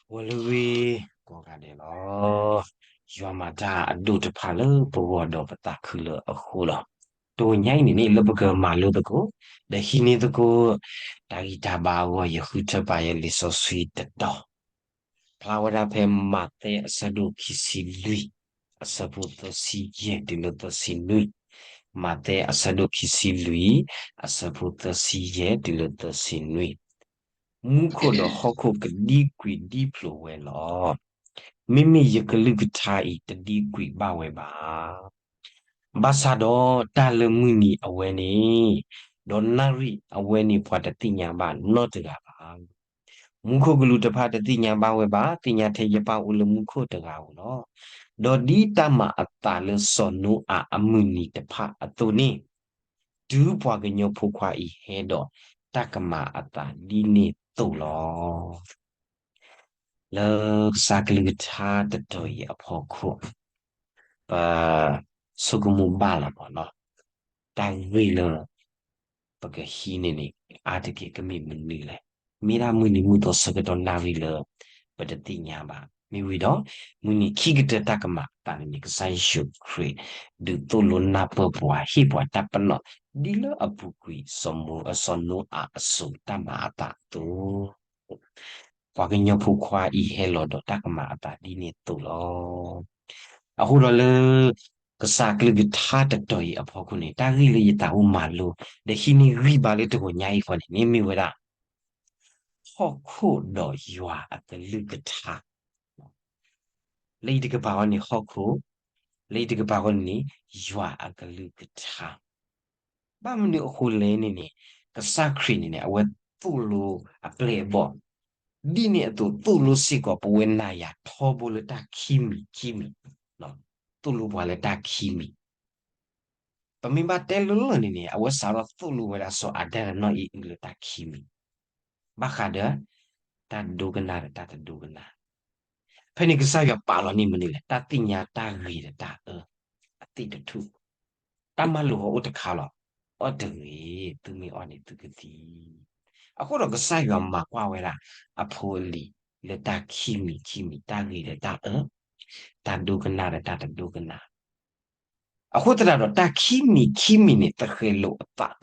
ဂီၤလၢဂ့ၤ ကိးဂၤဒဲးလီၤ. ယွၤမၤတၢ်အဒိၣ်တဖၣ်လၢပဂီၢ်ဒီးပသးခုလၢအဃိလီၤ. တနံၤညါအံၤန့ၣ်န့ၣ် လၢပကမၤလိသကိး ဒီးဟံးန့ၢ်သကိး တၢ်ဂံၢ်တၢ်ဘါအဂီၢ် ယဃုထၢပာ်ယလံာ်စီဆှံတတီၤ ဖျါဝဲဒၣ်ဖဲမးသဲအဆၢဒိၣ်ခံဆံလွံၢ် အဆၢဖိသၢဆံယဲၢ်တုၤလၢသၢဆံနွံ, မးသဲအဆၢဒိၣ်ခံဆံလွံၢ် အဆၢဖိသၢဆံယဲၢ်တုၤလၢသၢဆံနွံ. မူခိၣ်ဒီးဟီၣ်ခိၣ်ကဒံကွံာ်ဒံဖျိးဝဲလီၤ. မ့မ့ၢ်ယကလုၢ်ကထါအံၤတဒံကွံာ်ဘၣ်ဝဲဘၣ်. ဘၣ်ဆၣ်ဒီးတၢ်လၢမုၢ်နံၤအဝဲန့ၣ် ဒီးနၣ်ရံၣ်အဝဲန့ၣ် ပှၤတသ့ၣ်ညါဘၣ်နီတဂၤဘၣ်. မူခိၣ်ကလူးတဖၣ်တသ့ၣ်ညါဘၣ်ဝဲဘၣ်, သ့ၣ်ညါထဲယပၢ်အိၣ်လၢမူခိၣ်တဂၤဧိၤလီၤ. ဒီးဒ်တၢ်မၤအသးလၢစီၤနိအၤအမုၢ်နံၤတဖၣ်အသိးန့ၣ်, တုၤပှၤကညီဖိခွါအံၤဟဲဒီးတၢ်ကမၤအသးဒ်န့ၣ်သိးလီၤ. လၢကစၢ်ကလုၢ်ကထါတတီၤအံၤအဖီခိၣ်, ပဆိကမိၣ်ဘၣ်လီၤမ့ၢ်နီၤ, တၢ်ဂ့ၢ်လၢ ပကဟံးန့ၢ်န့ၣ် အါတက့ၢ်ကမ့ၢ်မနုၤလဲၣ်. မ့ၢ်ဒၣ်မုၢ်နံၤမုၢ်သီဆၢကတီၢ်နၣ်ရံၣ်လၢ ပတသ့ၣ်ညါဘၣ်. မ့ၢ်ဝံၤဒီး မုၢ်နံၤခံကတၢၢ်တၢ်ကမၤအသးန့ၣ်န့ၣ် ကစၢ်ယ့ၣ်ၡူးခရံာ် ဒုးသိၣ်လိနၢ်ပၢၢ်ပှၤ ဟ့ၣ်ပှၤတၢ်ပနီၣ် ဒ်လၢအပူၤကွံာ် စီၤနိအၤအစိၤတၢ်မၤအသးအသိး ပှၤကညီဖိခွါအံၤဟဲလီၤဒီးတၢ်ကမၤအသးဒ်န့ၣ်သိးလီၤ. အဃိဒီးလၢ ကစၢ်ကလုၢ်ကထါတတီၤအံၤအဖီခိၣ်န့ၣ် တၢ်ဂ့ၢ်လၢယသးအိၣ်မၤလိ ဒီးဟံးန့ၢ်ဂံၢ်ဘါလၢတဂီၤညါအံၤဃီန့ၣ်န့ၣ် မ့ၢ်ဝဲဒၣ် ဟီၣ်ခိၣ်ဒီးယွၤအကလုၢ်ကထါ လၢယတကပၤဃီန့ၣ် ဟီၣ်ခိၣ်, လၢယတကပၤဃီန့ၣ်န့ၣ် ယွၤအကလုၢ်ကထါ. ဘၣ်မနုၤအဃိလဲၣ်န့ၣ်န့ၣ် ကစၢ်ခရံာ်န့ၣ်န့ၣ် အဝဲသိၣ်လိအပျဲၢ်အဘီၣ်, ဒ်န့ၣ်အသိး သိၣ်လိစ့ၢ်ကီးပဝဲနၤယၤထီဘိလၢတၢ်ခံမံၤခံမံၤ, သိၣ်လိပှၤလၢတၢ်ခံမံၤ ပမ့ၢ်ဘၣ်တဲလၢလၢ်န့ၣ်န့ၣ် အဝဲစးထီၣ်သိၣ်လိဝဲဒၣ်စီၤအၤဒၣ်ဒီးနီၢ်အံၣ်အုလၢတၢ်ခံမံၤ, ဘၣ်ဃးဒီး တၢ်ဒိကနၣ်ဒီးတၢ်တဒိကနၣ်. ဖဲန့ၣ်ကစၢ်ယွၤပာ်လီၤန့ၢ်မနုၤလဲၣ်, တၢ်သ့ၣ်ညါတၢ်ဂ့ၤဒီးတၢ်အၢ အသ့ၣ်တထူၣ်, တၢ်မၤလိာ်ဂီၤအိၣ်တခါလီၤ, အီၣ်တဂ့ၤ, သုမ့ၢ်အီၣ်န့ၣ်သုကသံ. အဃိဒီးကစၢ်ယွၤမၤကွၢ်ဝဲဒၣ် အဖိအလံၤ လၢတၢ်ခံမံၤခံမံၤ တၢ်ဂ့ၤဒီးတၢ်အၢ, တၢ်ဒိကနၣ်ဒီးတၢ်တဒိကနၣ်. အဃိသတးဒီးတၢ်ခံမံၤခံမံၤန့ၣ် သဃဲၤလိာ်အသး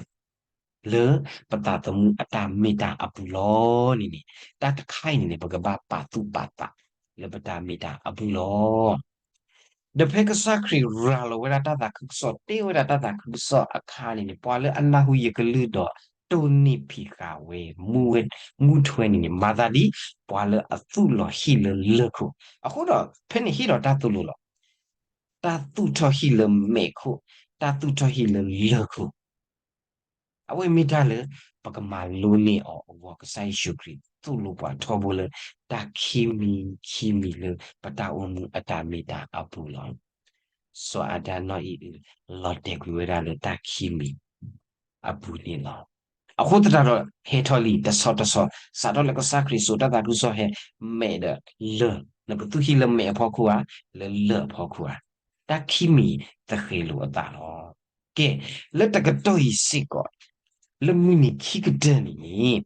လၢပသးသမူအတၢ်မ့ၢ်တၢ်အပူၤလီၤန့ၣ်န့ၣ်, တၢ်တခါအံၤန့ၣ်န့ၣ် ပကဘၣ်ပာ်သူၣ်ပာ်သး လၢပတၢ်မ့ၢ်တၢ်အပူၤလီၤ. ဒီးဖဲကစၢ်ခရံာ်ရၤလီၤဝဲဒၣ်တၢ်သးခုကစီၣ် တဲဝဲဒၣ်တၢ်သးခုကစီၣ်အခါန့ၣ်န့ၣ် ပှၤလၢအနၢ်ဟူယကလုၢ်ဒီး တိၢ်နီၣ်ဖံးဃာ်ဝဲ မူဝဲ မူထွဲန့ၣ်န့ၣ် မၤသးဒ်ပှၤလၢအသူၣ်လီၤဟံၣ်လၢလၢၢ်ခိၣ်. အဃိဒီး ဖဲန့ၣ်ဟ့ၣ်ဒီးတၢ်သိၣ်လိလီၤ. တၢ်သူၣ်ထီၣ်ဟံၣ်လၢမဲးခိၣ်, တၢ်သူၣ်ထီၣ်ဟံၣ်လၢလၢၢ်ခိၣ် အဝဲမ့ၢ်တၢ်လၢ ပကမၤလိန့ၢ်အီၤအဂီၢ် ကစၢ်ယ့ၣ်ၡူးခရံာ်သိၣ်လိပှၤထီဘိလၢ တၢ်ခံမံၤခံမံၤလၢပတၢ်အိၣ်မူအတၢ်မ့ၢ်တၢ်အပူၤလီၤ. စီၤအၤဒၣ်နီၢ်အံၣ်အု လီၤတဲာ်ကွံာ်ဝဲဒၣ်လၢတၢ်ခံမံၤအပူၤန့ၣ်လီၤ. အဃိသတးဒီး ဟဲထီၣ်လံတဆီတဆီ စးထီၣ်လၢကစၢ်ခရံာ်စိာ်တၢ်သးခုကစီၣ်ဟဲ မဲးဒီးလၢၢ်, နကသူၣ်ဟံၣ်လၢမဲးအဖီခိၣ်ဧါ, လၢလၢၢ်အဖီခိၣ်ဧါ, တၢ်ခံမံၤသဃဲၤလိာ်အသးလီၤ. ကဲ, လၢတကတီၢ်အံၤစ့ၢ်ကီး, လၢမုၢ်နံၤခံကတၢၢ်န့ၣ်န့ၣ်,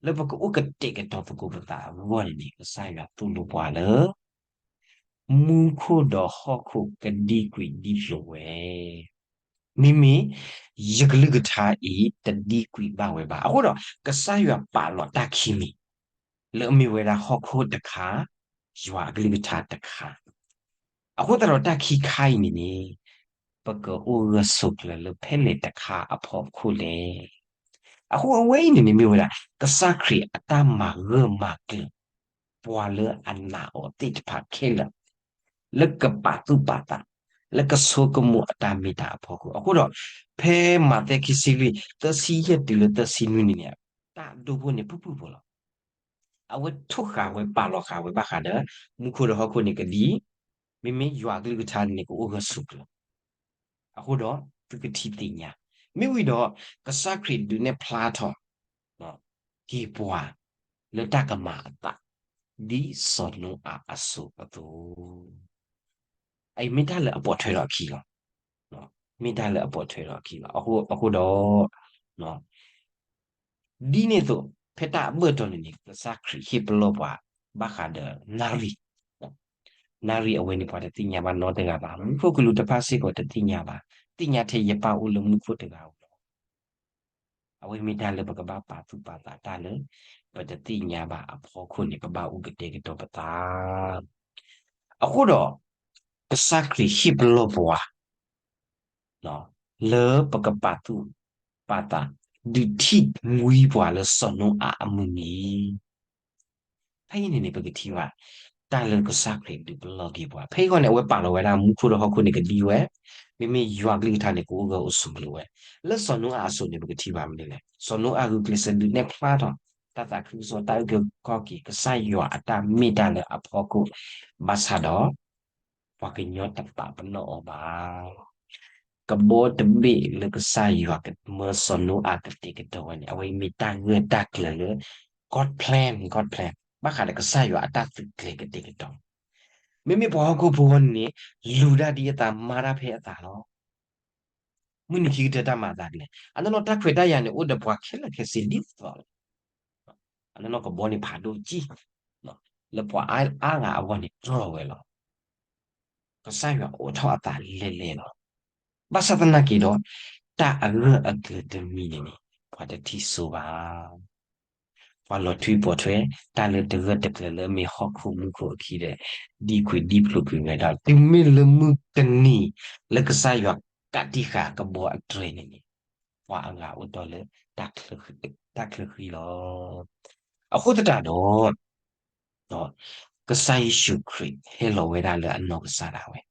လၢပကအိၣ်ကတဲာ်ကတီၤသကိးပသးအဂီၢ်န့ၣ်န့ၣ် ကစၢ်ယွၤသိၣ်လိပှၤလၢ မူခိၣ်ဒီးဟီၣ်ခိၣ်ကဒံကွံာ်ဒံဖျိးဝဲ, မ့မ့ၢ်ယကလုၢ်ကထါအံၤတဒံကွံာ်ဘၣ်ဝဲဘၣ်. အဃိဒီး ကစၢ်ယွၤပာ်လီၤတၢ်ခံမံၤ, လၢအမ့ၢ်ဝဲဒၣ်ဟီၣ်ခိၣ်တခါ, ယွၤအကလုၢ်ကထါတခါ. အဃိသတးဒီးတၢ်ခံခါအံၤန့ၣ်န့ၣ်, ပကအိၣ်ဂၢၢ်ဆိးကျၢၤလၢဖဲလဲၣ်တခါအဖီခိၣ်လဲၣ်. အဃိအဝဲအံၤန့ၣ်န့ၣ်မ့ၢ်ဝဲဒၣ် ကစၢ်ခရံာ်အတၢ်မၤဂၢၢ်မၤကျၢၤ ပှၤလၢအနာ်အီၤသ့ၣ်တဖၣ်ခဲလၢာ်, လၢကပာ်သူၣ်ပာ်သး, လၢကဆိကမိၣ်အတၢ်မ့ၢ်တၢ်အဖီခိၣ်. အဃိဒီး ဖဲမးသဲခံဆံလွံၢ် သၢဆံယဲၢ်တုၤလၢသၢဆံနွံန့ၣ်န့ၣ်, တၢ်ဒိဖိန့ၣ်ဖုၣ်ဖုၣ်ဖိလီၤ. အဝဲထိၣ်ဃာ်ဝဲပာ်လီၤဃာ်ဝဲဘၣ်ဃးဒီး မူခိၣ်ဒီးဟီၣ်ခိၣ်န့ၣ်ကဒံ, မ့မ့ၢ်ယွၤအကလုၢ်ကထါန့ၣ်န့ၣ် ကအိၣ်ဂၢၢ်ဆိးကျၢၤ. အဃိဒီး သုကထံၣ်သ့ၣ်ညါ, မ့ၢ်ဝံၤဒီး ကစၢ်ခရံာ်ဒုးနဲၣ်ဖျါထီၣ် က့ၤပှၤ လၢတၢ်ကမၤအသး ဒ်စီၤနိအၤအစိၤအသိး အံၤမ့ၢ်တၢ်လၢအပိာ်ထွဲထီၣ်အခံလီၤ. မ့ၢ်တၢ်လၢအပိာ်ထွဲထီၣ်အခံလီၤ. အဃိဒီး ဒ်န့ၣ်အသိး ဖဲတၢ်အဘၢၣ်တီၢ်န့ၣ်န့ၣ် ကစၢ်ခရံာ်ဟ့ၣ်ပလီၢ်ပှၤ ဘၣ်ဃးဒီးနၣ်ရံၣ်, နၣ်ရံၣ်အဝဲန့ၣ်ပှၤတသ့ၣ်ညါဘၣ်နီတဂၤဘၣ်, မူခိၣ်ကလူးတဖၣ်စ့ၢ်ကီးတသ့ၣ်ညါဘၣ်, သ့ၣ်ညါထဲယပၢ်အိၣ်လၢမူခိၣ်တဂၤဧိၤလီၤ. အဝဲမ့ၢ်တၢ်လၢပကဘၣ်ပာ်သူၣ်ပာ်သးတၢ်လၢ ပတသ့ၣ်ညါဘၣ်အဖီခိၣ်န့ၣ် ပဘၣ်အိၣ်ကတဲာ်ကတီၤပသး အဃိဒီး ကစၢ်ခရံာ်ဟ့ၣ်ပလီၢ်ပှၤ လၢပကပာ်သူၣ်ပာ်သး ဒုးထံၣ်မှံပှၤလၢစီၤနိအၤအမုၢ်နံၤ, ဖဲအံၤန့ၣ်န့ၣ် ပကထံၣ်ဘၣ် တၢ်လၢကစၢ်ခရံာ်ဒုးပလီၢ်က့ၤပှၤ ဖဲအံၤဃီန့ၣ် အဝဲပာ်လီၤဝဲဒၣ်မူခိၣ်ဒီးဟီၣ်ခိၣ်န့ၣ်ကဒံဝဲ, မ့မ့ၢ်ယွၤကလုၢ်ကထါန့ၣ် ကအိၣ်ဂၢၢ်အိၣ်ဆိးကလိာ်ဝဲ, လၢစီၤနိအၤအစိၤန့ၣ် ပကထံၣ်ဘၣ်မနုၤလဲၣ်, စီၤနိအၤဂုာ်ကျဲးစၢးဒုးနဲၣ်ဖျါထီၣ် တၢ်သးခုကစီၣ် တၢ်အုၣ်က့ၤခီၣ်က့ၤ ကစၢ်ယွၤအတၢ်မ့ၢ်တၢ်လၢအဖီခိၣ်, ဘၣ်ဆၣ်ဒီး ပှၤကညီတပာ်ပနီၣ်အီၤဘၣ်. ကဘီတဘ့ၣ်လၢကစၢ်ယွၤမၢစီၤနိအၤကတဲာ်ကတီၤဝဲန့ၣ် အဝဲအံၤမ့ၢ်တၢ်ဂၢၢ်တၢ်ကျၢၤလၢ God plan, God plan ဘၣ်ဃးဒီးကစၢ်ယွၤအတၢ်သုးကျဲၤကတဲာ်ကတီၤ, မ့မ့ၢ်ပှၤဟီၣ်ခိၣ်ဖိအဂီၢ်န့ၣ်န့ၣ် လူၤတၢ်ဒ်အသး မၤတၢ်ဖဲအသးလီၤ. မုၢ်နံၤခံကတၢၢ်တၢ်မၤအသးဒ်လဲၣ်, အနီၢ်နီၢ်တၢ်ခွဲးတၢ်ယာ်န့ၣ် အိၣ်ဒီးပှၤခဲလၢာ်ခဲဆ့ဒ်သိးသိးလီၤ. အနီၢ်နီၢ်ကဘီန့ၣ်ဖးဒိၣ်ကံၢ်, လၢပှၤအါဂၤအဂီၢ်န့ၣ်တြီၢ်ဝဲလီၤ. ကစၢ်ယွၤအိးထီၣ်အသးလဲၤလဲၤလီၤ. ဘၣ်ဆၣ်သနာ်က့ဒီး တၢ်အဂၢၢ်အကျၢၤတမံၤန့ၣ်န့ၣ် ပှၤတထံၣ်ဆိဘၣ်. ပှၤလီၤထွံပိာ်ထွဲ တၢ်လၢတဂၢၢ်တကျၢၤလၢအမ့ၢ်ဟီၣ်ခိၣ်မူခိၣ်အခံဒီး ဒံကွံာ်ဒံဖျိးကွံာ်ဝဲဒၣ် တုၤမ့ၢ်လၢမုၢ်တနံၤ လၢကစၢ်ယွၤကးတံာ်ဃာ်ကဘီအတြဲၤန့ၣ်န့ၣ် ပှၤအဂၤအိၣ်တီၢ်လၢ တၢ်ချၢဃံလီၤ. အဃိသတးဒီး ကစၢ်ယ့ၣ်ၡူးခရံာ်ဟဲလီၤဝဲဒၣ်လၢအနီၢ်ကစၢ်ဒၣ်ဝဲ ဒ်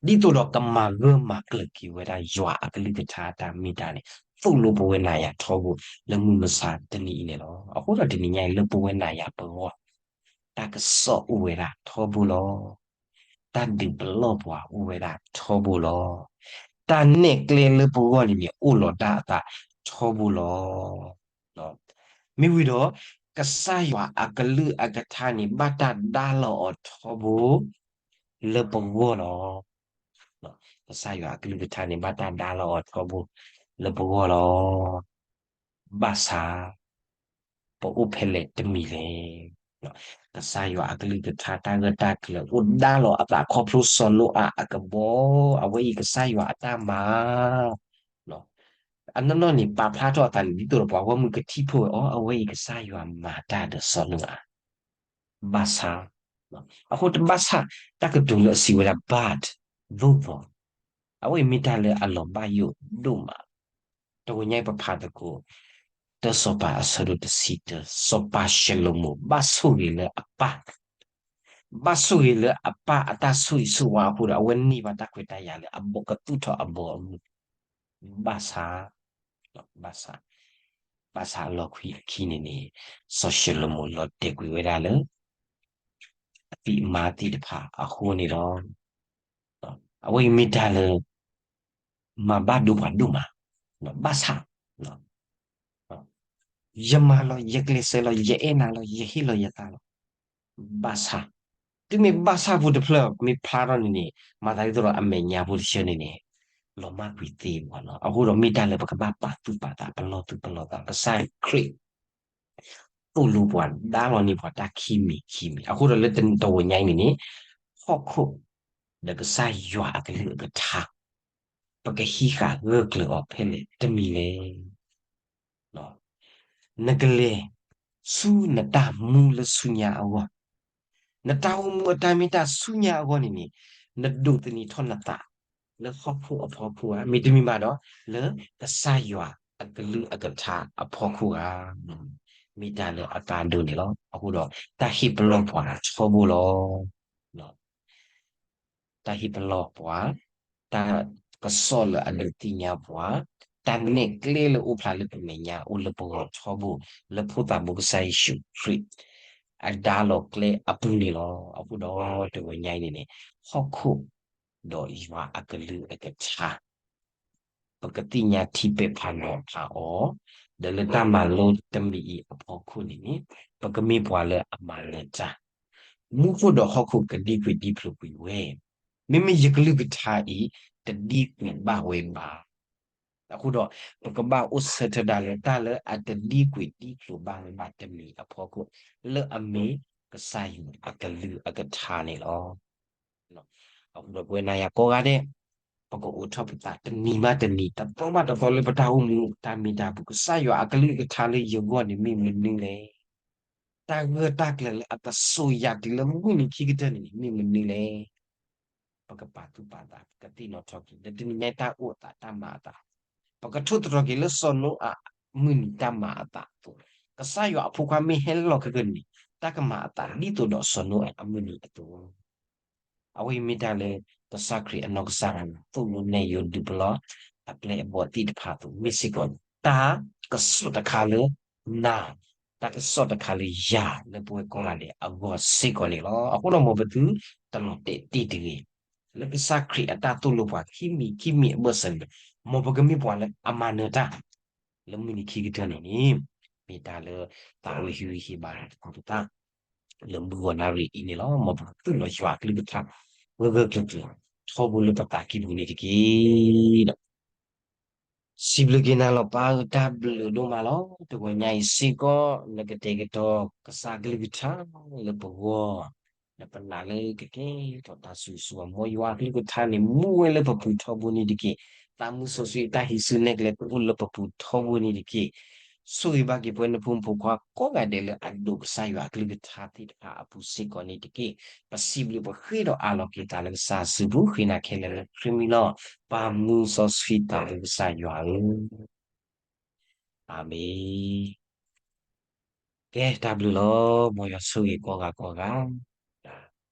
သိးဒီးကမၤဂၢၢ်မၤကျၢၤက့ၤဝဲဒၣ်ယွၤအကလုၢ်ကထါတၢ်မ့ၢ်တၢ်န့ၣ် သိၣ်လိပဝဲနၤယၤထီဘိ လၢမုၢ်မဆါတနံၤအံၤန့ၣ်လီၤ. အဃိဒီးတနံၤညါအံၤလၢပဝဲနၤယၤပဂီၢ် တၢ်ကစီၣ်အိၣ်ဝဲဒၣ်ထီဘိလီၤ. တၢ်ဒုးပလီၢ်ပှၤအိၣ်ဝဲဒၣ်ထီဘိလီၤ. တၢ်နဲၣ်ကျဲလၢပဂီၢ်န့ၣ်န့ၣ် အိၣ်လီၤတၢ်အသးထီဘိလီၤ. မ့ၢ်ဝံၤဒီး ကစၢ်ယွၤအကလုၢ်အကထါန့ၣ် ဘၣ်တၢ်ဒါလီၤအီၤထီဘိ လၢပဂီၢ်လီၤ. ကစၢ်ယွၤအကလုၢ်ကထါန့ၣ် ဘၣ်တၢ်ဒါလီၤအီၤထီဘိ လၢပဂီၢ်လီၤ. ဘၣ်ဆၣ် ပအိၣ်ဖဲလဲၣ်တမံၤလဲၣ်. ကစၢ်ယွၤအကလုၢ်ကထါတၢ်ဂၢၢ်တၢ်ကျၢၤ အိၣ်ဒါလီၤအသးခီဖျိစီၤနိအၤအကဘီ, အဝဲအံၤကစၢ်ယွၤအတၢ်မၤ အနီၢ်နီၢ်န့ၣ် ပာ်ဖျါထီၣ်အသးန့ၣ် ဒ်သိးဒီးပှၤဂီၢ်မုၢ်ကထံၣ်ဖှိၣ်ဝဲအီၤ အဝဲအံၤကစၢ်ယွၤမၤတၢ်ဒီးစီၤနိအၤ ဘၣ်ဆၣ်, အဃိတဘၣ်ဆၣ် တၢ်ကတိၤလၢအစံးဝဲဒၣ် but သို့သော်, အဝဲအံၤမ့ၢ်တၢ်လၢအလီၤဘၣ်ယိၣ်ဒိၣ်မး, တဝဲညါအံၤပဖးသကိး တၢစီၤပၤအဆၢဒိၣ်တဆံတၢ, စီၤပၤၡလိၤမိၣ် ဘၣ်ဆိၣ်ဂ့ၤလၢအပၢ် ဘၣ်ဆိၣ်ဂ့ၤလၢအပၢ်အတၢ်ဆိၣ်ဂ့ၤဆိၣ်ဝါအဃိဒီး အဝဲန့ၢ်ဘၣ်တၢ်ခွဲးတၢ်ယာ်လၢအဘီကသူၣ်ထီၣ်အဘီအမုၢ်, ဘၣ်ဆၣ်, ဘၣ်ဆၣ်, ဘၣ်ဆၣ်အလီၢ်ခံအခံန့ၣ်န့ၣ် စီၤၡလိၤမိၣ်လီၤတဲာ်ကွံာ်ဝဲဒၣ်လၢ အသံၣ်အမါသ့ၣ်တဖၣ်အဃိန့ၣ်လီၤ. အဝဲအံၤမ့ၢ်တၢ်လၢ မၤဘၣ်ဒိပှၤဒိၣ်မး, ဘၣ်ဆၣ် ယမၤလီၤ, ယကျဲးစၢးလီၤ, ယအဲၣ်နၤလီၤ, ယဟ့ၣ်လီၤယသးလီၤ, ဘၣ်ဆၣ်, တုၤမ့ၢ်ဘၣ်ဆၣ်ဖိတဖျၢၣ်မ့ၢ်ဖျါထီၣ်န့ၣ်န့ၣ် မၤသးဒ်သိးဒီးအမဲာ်ညါဖိတဆၢန့ၣ်န့ၣ် လီၤမၢ်ကွံာ်သ့မးလီၤ. အဃိဒီးမ့ၢ်တၢ်လၢပကဘၣ်ပာ်သူၣ်ပာ်သး ပလီၢ်သူၣ်ပလီၢ်သး ကစၢ်ခရံာ် သိၣ်လိပှၤဒါလီၤန့ၢ်ပှၤတၢ်ခံမံၤခံမံၤ အဃိဒီးလၢတဝဲညါအံၤန့ၣ်န့ၣ် ဟီၣ်ခိၣ် ဒီးကစၢ်ယွၤအကလုၢ်အကထါ ပကဟံးဃာ်ဂၢၢ်ကျၢၤအီၤဖဲလဲၣ်တမံၤလဲၣ်. နကလဲၤဆူနတၢ်မူလၢဆူညါအဂီၢ်, နတၢ်အိၣ်မူအတၢ်မ့ၢ်တၢ်ဆူညါအဂီၢ်န့ၣ်န့ၣ် နဒိးသန့ၤထီၣ်နသး လၢဟီၣ်ခိၣ်အဖီခိၣ်ဧါ, မ့တမ့ၢ်ဘၣ်ဒီး လၢကစၢ်ယွၤအကလုၢ်အကထါအဖီခိၣ်ဧါ, မ့ၢ်တၢ်လၢအကါဒိၣ်န့ၣ်လီၤ. အဃိဒီး တၢ်ဟ့ၣ်ပလီၢ်ပှၤထီဘိလီၤ. တၢ်ဟ့ၣ်ပလီၢ်ပှၤ, တၢ်ကစီၣ်လၢအဒုးသ့ၣ်ညါပှၤ, တၢ်နဲၣ်ကျဲလၢအိၣ်ဖျါလၢပမဲာ်ညါ အိၣ်လၢပဂီၢ်ထီဘိ, လၢဖိသၣ်ဘိကစၢ်ယ့ၣ်ၡူးခရံာ် အဒါလီၤကျဲအပူၤန့ၣ်လီၤ. အဃိဒီးတဝဲညါအံၤန့ၣ်န့ၣ် ဟီၣ်ခိၣ် ဒီးယွၤအကလုၢ်အကထါ ပကသ့ၣ်ညါထံပဲာ်ဖးနီၤဖးအီၤ, ဒီးလၢတၢ်မၤလိတမံၤအံၤအဖီခိၣ်န့ၣ်န့ၣ် ပကမ့ၢ်ပှၤလၢအမၤနၢၤတၢ်, မူခိၣ်ဒီးဟီၣ်ခိၣ်ကဒံကွံာ်ဒံဖျိးကွံာ်ဝဲ, မ့မ့ၢ်ယကလုၢ်ကထါအံၤ တဒံကွံာ်ဘၣ်ဝဲဘၣ်. အဃိဒီး ပကဘၣ်အိၣ်ဆၢထၢၣ်ဒၣ်လၢတၢ်လၢအတဒံကွံာ်ဒံဖျိးဘၣ်ဝဲဘၣ်တမံၤအဖီခိၣ်, လၢအမ့ၢ်က ကစၢ်ယွၤအကလုၢ်အကထါန့ၣ်လီၤ. အဃိဒီးပဝဲနၤယၤကိးဂၤဒဲး, ပကအိးထီၣ်ပသးတနံၤဘၣ်တနံၤ, တသီဘၣ်တသီလၢပတၢ်အိၣ်မူ တၢ်မ့ၢ်တၢ်ပူၤ, ကစၢ်ယွၤအကလုၢ်အကထါလၢယဂီၢ်န့ၣ်မ့ၢ်မနုၤလဲၣ်. တၢ်ဂၢၢ်တၢ်ကျၢၤလၢအကစိာ်ယၤတုၤလၢမုၢ်နံၤခံကတၢၢ်န့ၣ် မ့ၢ်မနုၤလဲၣ်. ပကပာ်သူၣ်ပာ်သး, ပကသ့ၣ်နီၣ်ထီၣ်က့ၤ လၢတနံၤညါတၢ်အိၣ်အသးတၢ်မၤအသး, ပကထိၣ်သတြီၤက့ၤလၢစီၤနိအၤအမုၢ်နံၤတၢ်မၤအသးအသိး, ကစၢ်ယွၤအဖိခွါမ့ၢ်ဟဲလီၤခဲကနံၣ်န့ၣ် တၢ်ကမၤအသးဒ်သိးဒီးစီၤနိအၤအမုၢ်နံၤအသိး အဝဲအံၤမ့ၢ်တၢ်လၢ ကစၢ်ခရံာ်အနီၢ်ကစၢ်ဒၣ် သိၣ်လိနဲၣ်ယိၤဒုးပလီၢ် အပျဲၢ်အဘီၣ်သ့ၣ်တဖၣ်အသိး မ့ၢ်စ့ၢ်ကီး တၢ်ကစီၣ်တခါလၢနၤ, တၢ်ကစီၣ်တခါလၢယၤ လၢပဝဲကိးဂၤဒဲးအဂီၢ်စ့ၢ်ကီးန့ၣ်လီၤ. အဃိဒီးမ်ပသုတလီၤတဲာ်တ့ၢ်တဂ့ၤ, လၢကစၢ်ခရံာ်အတၢ်သိၣ်လိပှၤခံမံၤခံမံၤအဘၢၣ်စၢၤန့ၣ် မ်ပကမ့ၢ်ပှၤလၢအမၤနၢၤတၢ် လၢမုၢ်နံၤခံကတၢၢ်န့ၣ်န့ၣ် မ့ၢ်တၢ်လၢသးဝဲဟ့ၣ်ဂံၢ်ဟ့ၣ်ဘါတၢ် လၢမုၢ်ဂီၤနၣ်ရံၣ်အံၤန့ၣ်လီၤ. မ်ပကသူၣ်လီၤယွၤအကလုၢ်ကထါ ဂၢၢ်ဂၢၢ်ကျၢၤကျၢၤ ထီဘိလၢပသးကံၢ်ပူၤန့ၣ်တက့ၢ်. စံးဘျုးက့ၤနၤလီၤပၢ်ဧၢ တၢ်ဘျုးဒိၣ်မးလီၤ. တဂီၤညါအံၤစ့ၢ်ကီး နကတဲာ်ကတီၤကစၢ်ကလုၢ်ကထါလၢပဂီၢ်, နပနာ်လၢကကဲထီၣ်တၢ်ဆိၣ်ဂ့ၤဆိၣ်ဝါ မ်ယွၤအကလုၢ်ကထါန့ၣ် မူဝဲလၢပပူၤထီဘိန့ၣ်တက့ၢ်. သးမုၢ်စီဆှံအတၢ်ဟံးစုနဲၣ်ကျဲကအိၣ်လၢပပူၤထီဘိန့ၣ်တက့ၢ်. ဆိၣ်ဂ့ၤဘၣ်က့ၤပဝဲနဖိမုၣ်ဖိခွါကိးဂၤဒဲးလၢအဒိးကစၢ်ယွၤအကလုၢ်ကထါသ့ၣ်တဖၣ်အပူၤစ့ၢ်ကီးန့ၣ်တက့ၢ်. ပစံးဘျုးပဃ့ဒီးအးလီၤက့ၤသးလၢကစၢ်အစုပူၤ ဃ့နၤခဲလၢာ်လၢခရံာ်မံၤလီၤ. ပၢ်မုၢ်စီဆှံသးဘိကစၢ်ယွၤဧၢ, အၤမ့ၣ်. ကဲ တၢ်ဘျုးလီၤ. မ်ယွၤဆိၣ်ဂ့ၤကိးဂၤကိးဂၤ